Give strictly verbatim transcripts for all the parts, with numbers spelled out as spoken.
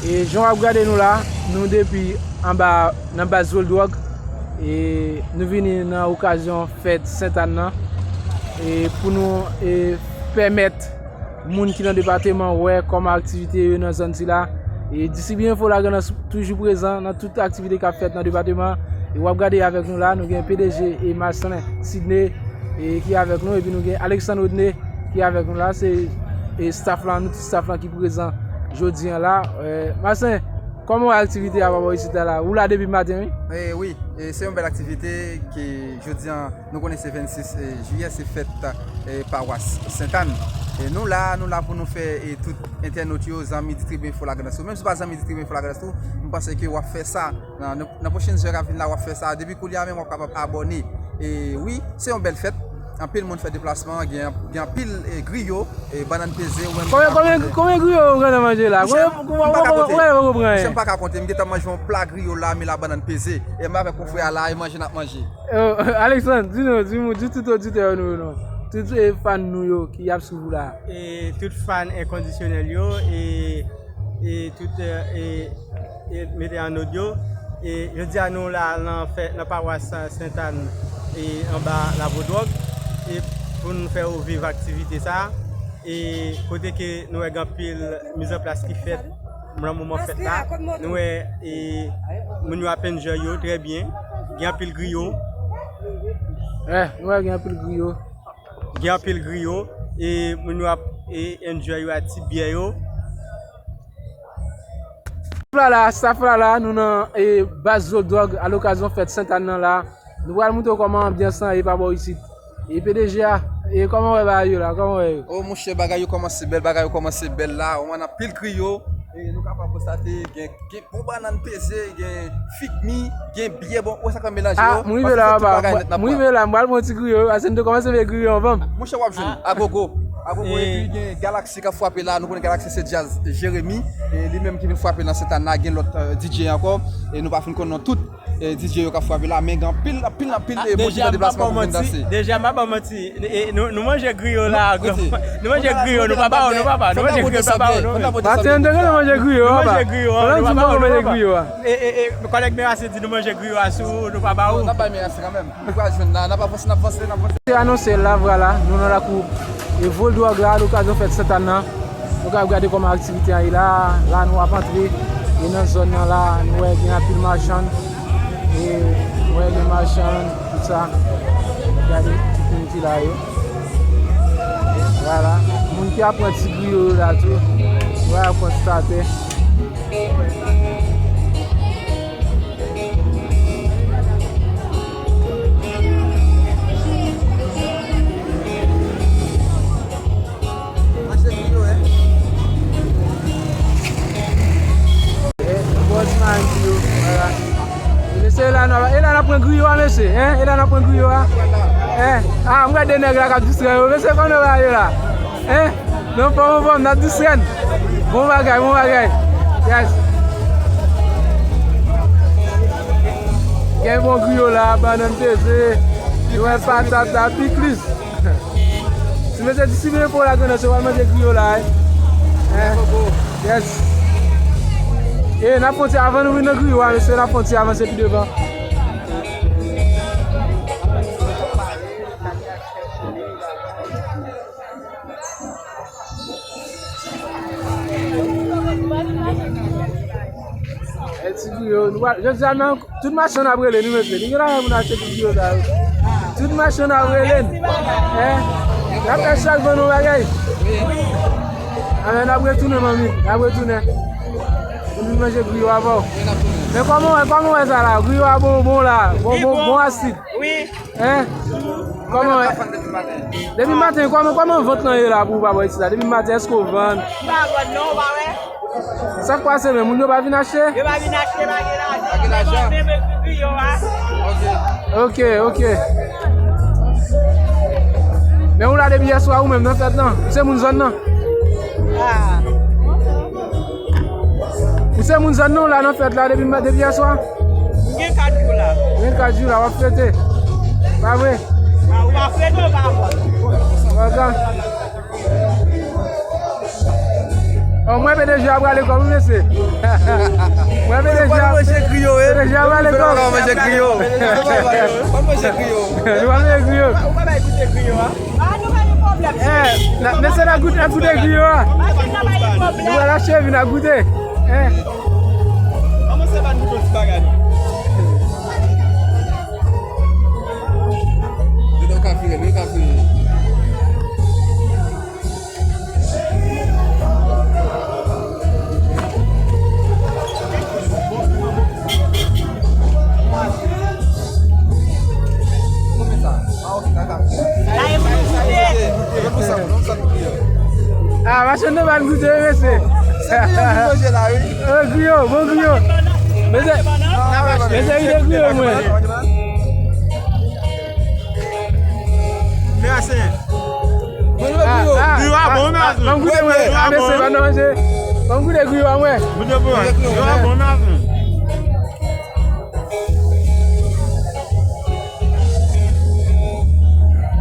E jan w ap gade nou la, nou depi anba, nan baz Voldwòg. E nou vini nan okazyon fèt Sentàn nan. E pou nou, e, pèmèt moun ki nan depatman wè kòman aktivite yo nan zòn sila. E Distribye Enfo Lagrandans toujou prezan nan tout aktivite k ap fèt nan depatman. E w ap gade avèk nou la, nou gen P D G e Marcelin Sidney, e ki avèk nou, epi nou gen Alexandre Rodney ki avèk nou la. Se, e, staff lan, nou tout staff lan ki prezan jodi an la. E, Marcelin, kòman w wè aktivite a pa bò isit la? Ou la depi maten, wi? E, wi, e, se yon bèl aktivite ki jodi an, nou konnen se vennsis, e, jiyè, se fèt, e, pawas Sentàn. E nou la, nou la pou nou fè, e, tout entènot yo, zanmi Distribye Enfo Lagrandans yo. Menm si w pa zanmi Distribye Enfo Lagrandans tou, m panse ke w ap fè sa nan, nan, nan pwochen zè k ap vin la, w ap fè sa. Depi kounye a menm, w ap kapab abòne. E wi, se yon bèl fèt. Anpil moun fè deplasman, gen, gen anpil, e, griyo, e, bannann peze, ou menm ki Konbyen, pa konbyen, manje. Konbyen griyo ou gentan manje la? Monchè, Konbyen, m pa ka konte. Monchè, m pa ka konte. M gentan manje yon pla griyo la, men la bannann peze. E m avèk yon frè a la, e manje n ap manje. Yo, Alexandre, di nou, di nou, di tout oditè nou yo non. Tout, e, fan nou yo ki ap swiv ou la. E tout fan enkondisyonèl yo, e, e tout, e, e, e mete an nòt yo. E jodi a nou la nan fè, nan pawas Sentàn, e anba Lavodwòg, e pou nou fè yo viv aktivite sa. E kote ke nou wè gen anpil mizanplas ki fèt nan moman fèt la. Nou wè, e, moun yo ap enjoy yo trè byen. Gen anpil griyo. Eh, nou wè gen anpil griyo. Gen anpil griyo. E moun yo ap, e, enjoy yo ak ti byè yo. Staff la la, staff la la, nou nan, e, baz Voldwòg, a lokazyon fèt Sentàn nan la. Nou pral montre w kòman anbyans lan ye pa bò isit. E P D G a, e kòman w wè bagay yo la, kòman w wè yo? O monchè, bagay yo kòmanse bèl, bagay yo kòmanse bèl la. Ou wè anpil griyo. E nou kapab konstate, gen, gen bon bannann peze, gen fig mi, gen byè, bon, ou wè sa k ap melanje yo. Ah, m rive la, papa. M rive la, m pral pran ti griyo, paske nou te kòmanse veye griyo anvan m. Monchè, w ap jwenn. Agogo. Agogo, epi gen Galaxy k ap frape la. Nou konnen Galaxy se djaz Jeremi. E li menm ki vin frape nan Sentàn la, gen lòt, e, D J ankò. E nou pa fin konn non tout, e, D J yo k ap frape la, men gen anpil, anpil, anpil, e, moun ki fè deplasman pou vin danse. Deja, m pa ba w manti. E, nou, nou manje griyo la. Nou manje griyo, nou pa ba w, nou pa ba w. Nou manje griyo, nou pa ba w, nou. Maten, nou te gentan manje griyo, papa. Nou manje griyo, nou pa ba w, nou pa ba w. E, e, e, kòlèg Merase di nou manje griyo a sou, nou pa ba w. N ap bay Merase kanmenm. Nou pral jwenn la, n ap avanse, n ap avanse, n ap avanse. Se anonse la, vwala, nou nan lakou e Voldwòg la, lokazyon fèt Sentàn nan. Nou ka gade kòman aktivite a ye la. La, nou ap antre, e nan zòn nan la, nou wè gen anpil machann. E nou wè gen machann, tout sa. Gade, tout moun ki la yo. Vwala. Moun ki ap pran ti griyo yo la tou. Vwala, konstate. Mache griyo, eh. Eh, bòs man griyo, vwala. E mesye, e la n ap, e la n ap pran griyo a, mesye, hein? E la n ap pran griyo a. Hein? Ah, m gade de nèg la k ap distrè yo. Mesye, kòman nou va ye la? Hein? Nou anfòm, anfòm, n ap distrè n. Bon bagay, bon bagay. Yes. Gen bon griyo la, bannann peze. Nou wè patat la, pikliz. Si mesye Distribye Enfo Lagrandans, yo pral manje griyo la, eh. Eh, yes. E n ap fè yon ti, avan nou vin nan griyo a, mesye, n ap fè yon ti avanse pi devan. Eh, ti griyo, nou pa, jodi a nan tout machann ap rele nou, mesye. Nou gen lajan pou nou achte ti griyo sa yo. Tout machann ap rele n. Eh, n ap fè chak vann yon bagay. Amèn, n ap retounen, manmi. N ap retounen. Pou nou manje griyo avè w. Men kòman, kòman w wè sa la? Griyo a bon, bon la. Bon, bon, bon asid. Wi. Hein? Kòman w wè? Depi maten, kòman, kòman vant lan ye la pou w pa bò isit la? Depi maten, èske w vann? M pa vann non, ou pa wè? Sa k pase menm? Moun yo pa vin achte? Yo pa vin achte, pa gen lajan. Pa gen lajan. Men, men, men, griyo a. Ok. Ok, ok. Men ou la depi yèswa ou menm nan fèt lan? Ou se moun zòn nan? Ah. Ou se moun zòn nan, ou la nan fèt la depi, depi yèswa? M gen kat jou la. Gen kat jou la, w ap fete. Pa vre? Ah, ou pa fete, ou pa konn. Wè, gade. Oh, mwen P D G a prale kòb, wi, mesye. Mwen P D G a, P D G a prale kòb. Manje griyo. Manje griyo. Nou pa manje griyo. Ou pa bay goute griyo a? Ah, nou pa gen pwoblèm. Eh, mesye, n a goute, n a goute griyo a. Nou pral achte vin, n a goute. Eh. Kòman se pa nou ti bagay? Dedan ka file, li ka file. Ah, machann nan pa goute, mesye. Oh, griyo, bon griyo. Mesye, mesye, ide griyo mwen. Mwen se. Bon, yo, ah, griyo a bon, mwen. Ban m goute mwen. Ah, mesye, ban nou manje. Ban m goute griyo a mwen. Griyo a bon, mwen.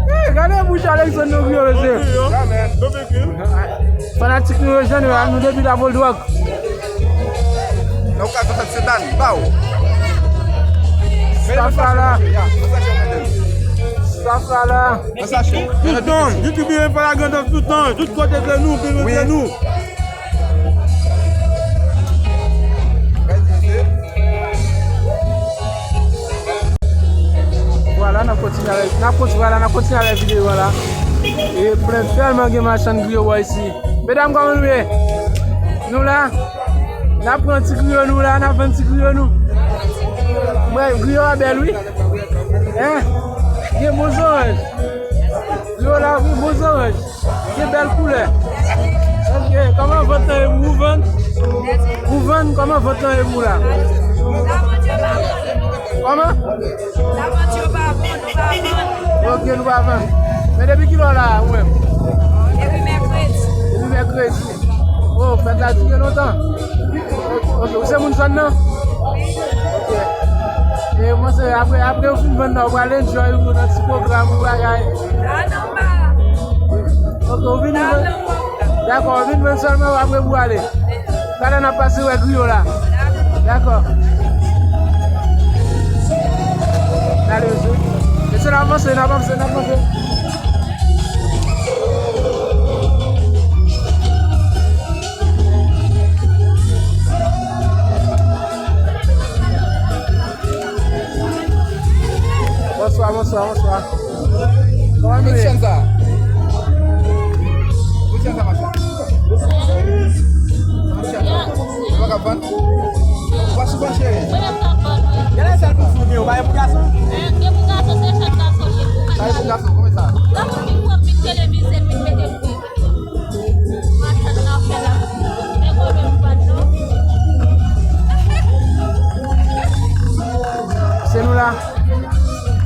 Eh, gade bouch Alexandre nan griyo, mesye. Fanatik nou yo, jan yo, nou depi la Boldwòg. Nan ou ka kontan Setan, ba w. Staff la la. Staff la la. Tout tan, YouTube yo fè la grandans tout tan, tout kote se nou, se nou. Vwala, n ap kontinye avèk, n ap kontinye, vwala, n ap kontinye avèk videyo a la. E plen tèlman gen machann griyo bò isi. Medam, kòman nou ye? Nou la? N ap pran ti griyo nou la, n ap vann ti griyo nou. Mwen, griyo a bèl, wi. Hein? Gen bon zoranj. Griyo la, wi, bon zoranj. Gen bèl koulè. Ok, kòman vant lan ye pou ou vann? Ou vann, kòman vant lan ye pou ou la? Kòman? Lavant yo pa bon, nou pa vann. Ok, nou pa vann. Men depi kilè w la, ou menm? Depi mèkredi. Depi mèkredi. Oh, fèt la dire lontan. Ok, ou se moun zòn nan? Ok. E mwen se apre, apre ou fin vann nan, ou pral enjoy ou nan ti pwogram ou bagay. Ah, non, pa. Ok, ou vin vann. Dakò, ou vin vann sèlman, apre pou ale. Talè n ap pase wè griyo la. Dakò. N ale, mesye. Mesye, n ap avanse, n ap avanse, n ap avanse. Bonswa, bonswa, bonswa. Kòman nou ye? Kòman nou ye? Kòman nou ye? Ou pa ka vann? Ou pa sou vann, cheri? Mwen menm k ap vann, wi. Gen lè sèl pou fi ou gen, ou pa gen pou gason? Gen pou gason, se chak gason gen pou gason. Sa e pou gason, konbyen sa? Gason ki pran pik televize, pik mete pou. Machann nan fè la. Men konbyen m vann non. Se nou la.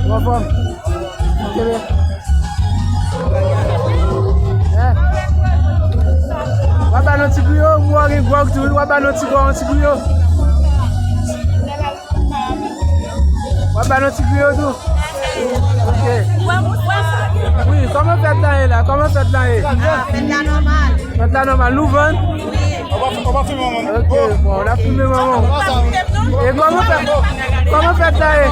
Ou anfòm? Kenbe. Hein? W ap ba nou ti griyo, ou gen gwòg tou, w ap ba nou ti gwòg, ti griyo. W ap ba nou ti griyo tou. Ok. Wi, kòman fèt la ye la? Kòman fèt la ye? Ah, fèt la nòmal. Fèt la nòmal. Nou vann? Wi. Ok, bon, n ap filme manman w. E kòman fèt, kòman fèt la ye?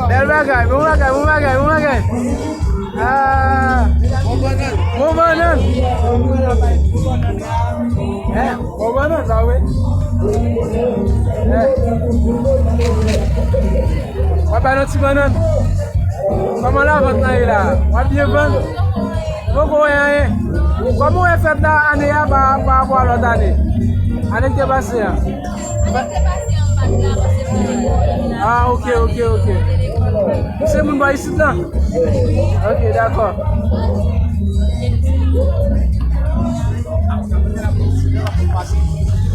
Bèl bagay, bon bagay, bon bagay, bon bagay. Ah, bon bannann. Bon bannann. Eh, bon bannann sa, wi. Eh. W ap bay nou ti bannann. Kòman lavant lan ye la? W ap byen vann? Poko wè anyen. Kòman w wè fèt la ane a pa, pa rapò a lòt ane? Ane ki te pase a? Ane ki te pase a, m pa t la, paske m te nan lekòl. Ah, ok, ok, ok. Ou se moun bò isit lan? Ok, dakò.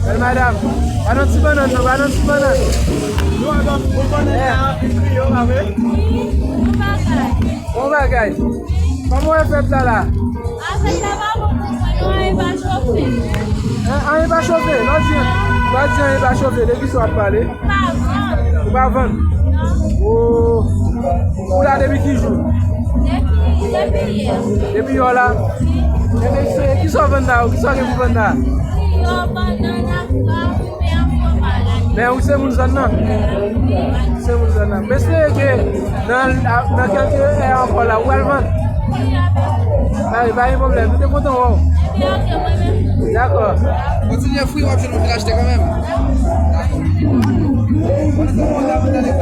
Bèl madanm, pa nan ti bannann non, pa nan ti bannann. Nou ap yon bannann la, anpil griyo, pa vre? Bon bagay. Kòman w wè fèt la la? A, fèt la pa bon pou mwen non, anyen pa chofe. Hein, anyen pa chofe? Lè w di, lè w di anyen pa chofe, de kisa w ap pale? Pa vann. Ou pa vann? Non. Oh. Ou la depi ki jou? Depi, depi yè. Depi yè w la? Wi. Ebyen, se, kisa w vann la? Kisa w gen pou vann la? Griyo, bannann, akra, foumen an fwomaj. Men ou se moun zòn nan? Wi. Ou se moun zòn nan. M espere ke nan, nan kèlke è ankò la, ou pral vann. Wi, apre. Pa, pa gen pwoblèm. Nou te kontan wè w. Ebyen, ok, mwen menm tou. Dakò. Kontinye fouye, w ap jwenn moun vin achte kanmenm.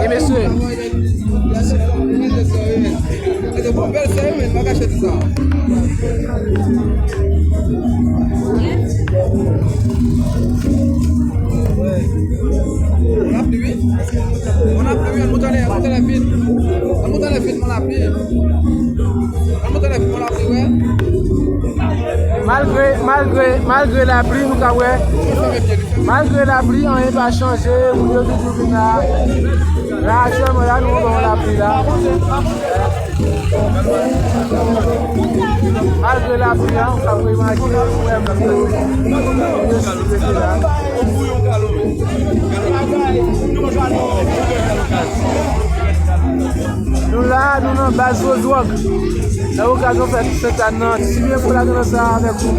E mesye. Se te bon bèl fè, men m pa kache di sa. On a pli, wi. On a pli, wi. An mouton lè, an mouton lè vin. An mouton lè vin, on a pli. An mouton lè vin, on a pli, wi. Malgre, malgre, malgre lapli, nou ka wè. Malgre lapli, anyen pa chanje, moun yo toujou vin la. La, aktyèlman, la, nou anba yon lapli, la. Malgre lapli, la, nou ka wè, imajine, nou wè, moun yo sou kote la. Nou la, nou nan baz Rodwòg. Nan okazyon fèt, fèt Sentàn nan, Ti Byen pou la grandans la avèk ou.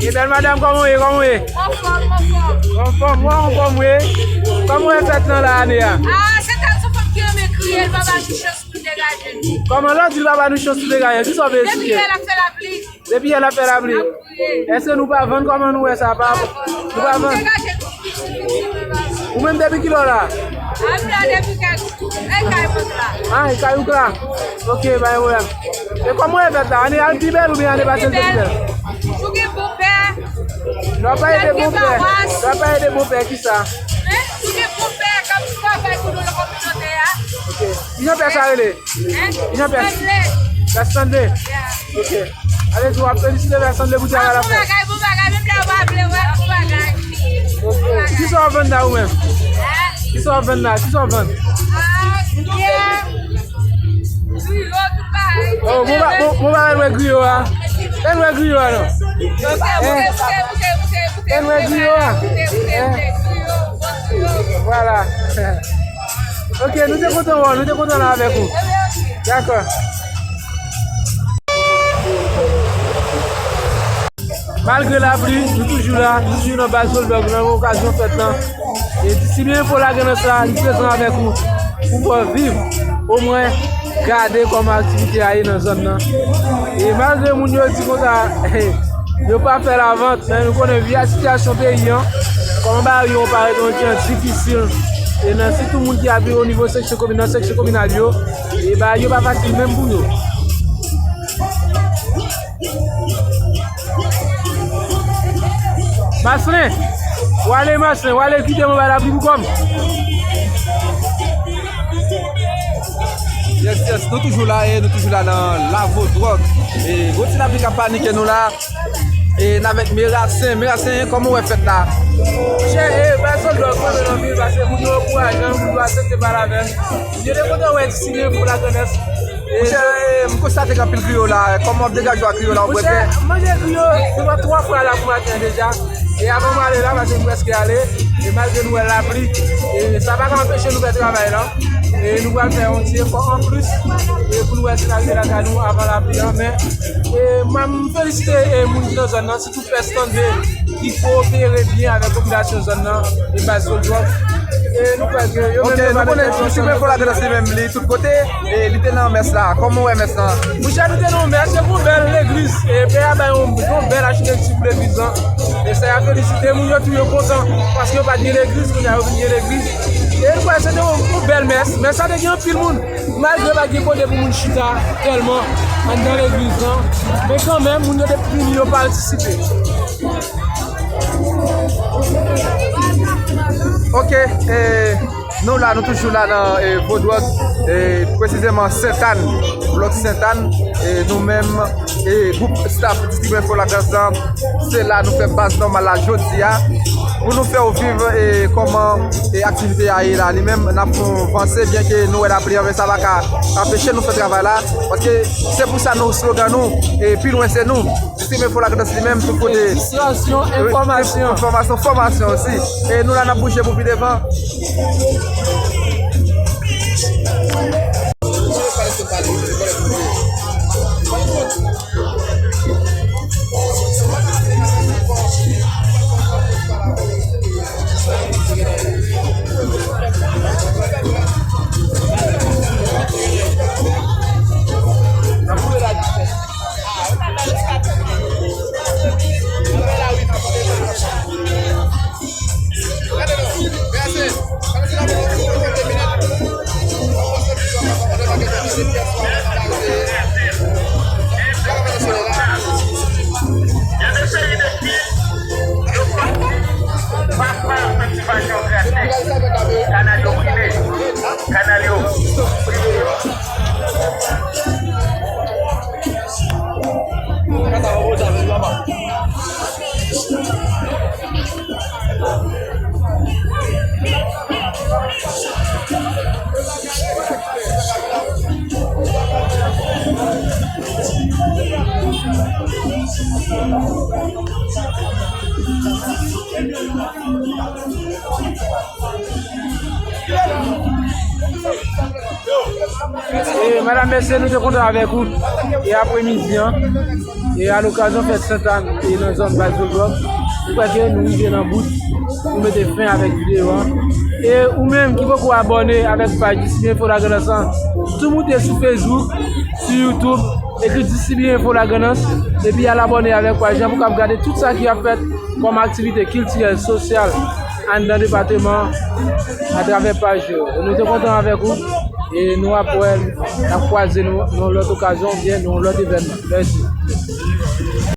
E bèl madanm, kòman w ye, kòman w ye? Anfòm, anfòm. Anfòm, mwen anfòm, wi. Kòman w wè fèt lan la ane a? Ah, se tèl sou fanm ki renmen kriye, l pa ba nou chans pou degaje nou. Kòman lè w di l pa ba nou chans pou degaje, kisa w vle eksplike? Depi yè l ap fè lapli. Depi yè l ap fè lapli. Èske nou pa vann? Kòman nou wè sa? Pa, nou pa vann? Ou menm depi kilè w la? Apre depi kèk, e kay mwen la. Ah, e kay ou la? Ok, pa gen pwoblèm. E kòman w wè fèt la? Ane a pi bèl oubyen ane pase l te pi bèl? Nou gen bon pè. Nou ap pale de bon pè. Nou ap pale de bon pè, kisa? Hein? Nou gen bon pè k ap travay pou nou nan kominote a. Ok. Kijan pè sa rele? Hein? Kijan pè? Stanley. Pè Stanley? Yeah. Ok. Ale di w ap felisite pèsonn de pou travay l ap fè. Bon bagay, bon bagay, menm lè yo pa vle wè, bon bagay. Ok. Kisa w ap vann la ou menm? Hein? Kisa w ap vann la? Kisa w ap vann? Ah, byen. Griyo, tout bagay. Oh, bon ba-, bon, bon bagay, wè griyo a. Fè n wè griyo a non. Bouke, bouke, bouke, bouke, bouke. Fè n wè griyo a. Bouke, bouke, bouke, griyo, bon griyo. Vwala. Ok, nou te kontan wè w, nou te kontan la avèk ou. Dakò. Malgre lapli, nou toujou la, nou toujou nan baz Rodwòg nan okazyon fèt lan. E Ti Byen Enfo la grandans la, li prezan avèk ou pou fè w viv, omwen gade kòman aktivite a ye nan zòn nan. E malgre moun yo di konsa, yo pa fè lavant, men nou konnen vi a sitiyasyon peyi an, kòman bagay yo parèt yon jan difisil. E nan sitou moun ki ap viv o nivo seksyon komin-, nan seksyon kominal yo, e bagay yo pa fasil menm pou yo. Maslin, w ale Maslin, w ale kite mwen bay lapli pou kò m. Yes, yes, nou toujou la, e nou toujou la nan Lavodwòg. E gwo ti lapli k ap panike nou la. E n avèk Merasen. Merasen, kòman w wè fèt la? Monchè, e, pèsonn dòt mwen nan vil, paske moun yo ankourajan, moun yo aksepte pale avè m. Mwen te kontan wè Ti Byen Enfo la grandans. Monchè, e, m konstate gen anpil griyo la. Kòman w ap degaje w ak griyo la, ou prèfere? Monchè, m manje griyo, se pa twa fwa la pou maten an deja. E avan m ale la, paske m prèske ale, e malgre nou wè lapli, e sa pa ka anpeche nou fè travay la. E nou pral fè yon ti efò anplis, e pou nou wè si n al lakay nou avan lapli an. Men, e, m, m felisite, e, moun ki nan zòn nan, sitou Pès Tande, ki koopere byen avèk popilasyon zòn nan, e baz Old Rock. E nou kwè ke yo menm yo pa nan entèvansyon. Distrik Enfo Lagranns li menm, li tout kote, e li te nan mès la. Kòman w wè mès lan? Monchè, nou te nan mès, se yon bèl legliz. E pè a bay yon, yon bèl achitekti pou legliz lan. E sa y a felisite moun yo tou, yo kontan. Paske yo pa t gen legliz, kounye a yo vin gen legliz. E nou kwè se te yon, yon bèl mès. Mès la te gen anpil moun. Malgre pa t gen kote pou moun chita tèlman anndan legliz lan, men kanmenm, moun yo te vini, yo patisipe. Ok, e, nou la, nou toujou la nan, e, Vodwòg, e, presizeman Sentàn, blòk Sentàn, e, nou menm, e, gwoup staff Distrik Enfo Lagranns lan, se la nou fè baz nòmal la jodi a, pou nou fè w viv, e, kòman, e, aktivite a ye la. Li menm, n ap fè w vanse, byen ke nou wè lapli an, men sa pa ka anpeche nou fè travay la, paske se pou sa nou slogan nou, e, pi lwen se nou. Distrik Enfo Lagranns li menm, tout kote. Distraksyon, e, enfòmasyon. Enfòmasyon, fòmasyon osi. E nou la, n ap bouje pou pi devan. Kanal yo prive. Kanal yo prive. E, medam, mesye, nou te kontan avèk ou. E apremidi an, e alokazyon fèt Sentàn, e nan zòn Baz Old Rock, nou kwè ke nou rive nan bout pou mete fen avèk videyo an. E ou menm ki poko abòne avèk paj Distrik Enfo Lagranns lan, tou moute sou Facebook, sou YouTube, ekri Distrik Enfo Lagranns, epi al abòne avèk paj lan pou w kab gade tout sa ki ap fèt kòm aktivite kiltirèl, sosyal, anndan depatman an atravè paj yo. Nou te kontan avèk ou, e nou ap wè, n ap kwaze nou nan yon lòt okazyon oubyen nan yon lòt evènman. Mèsi.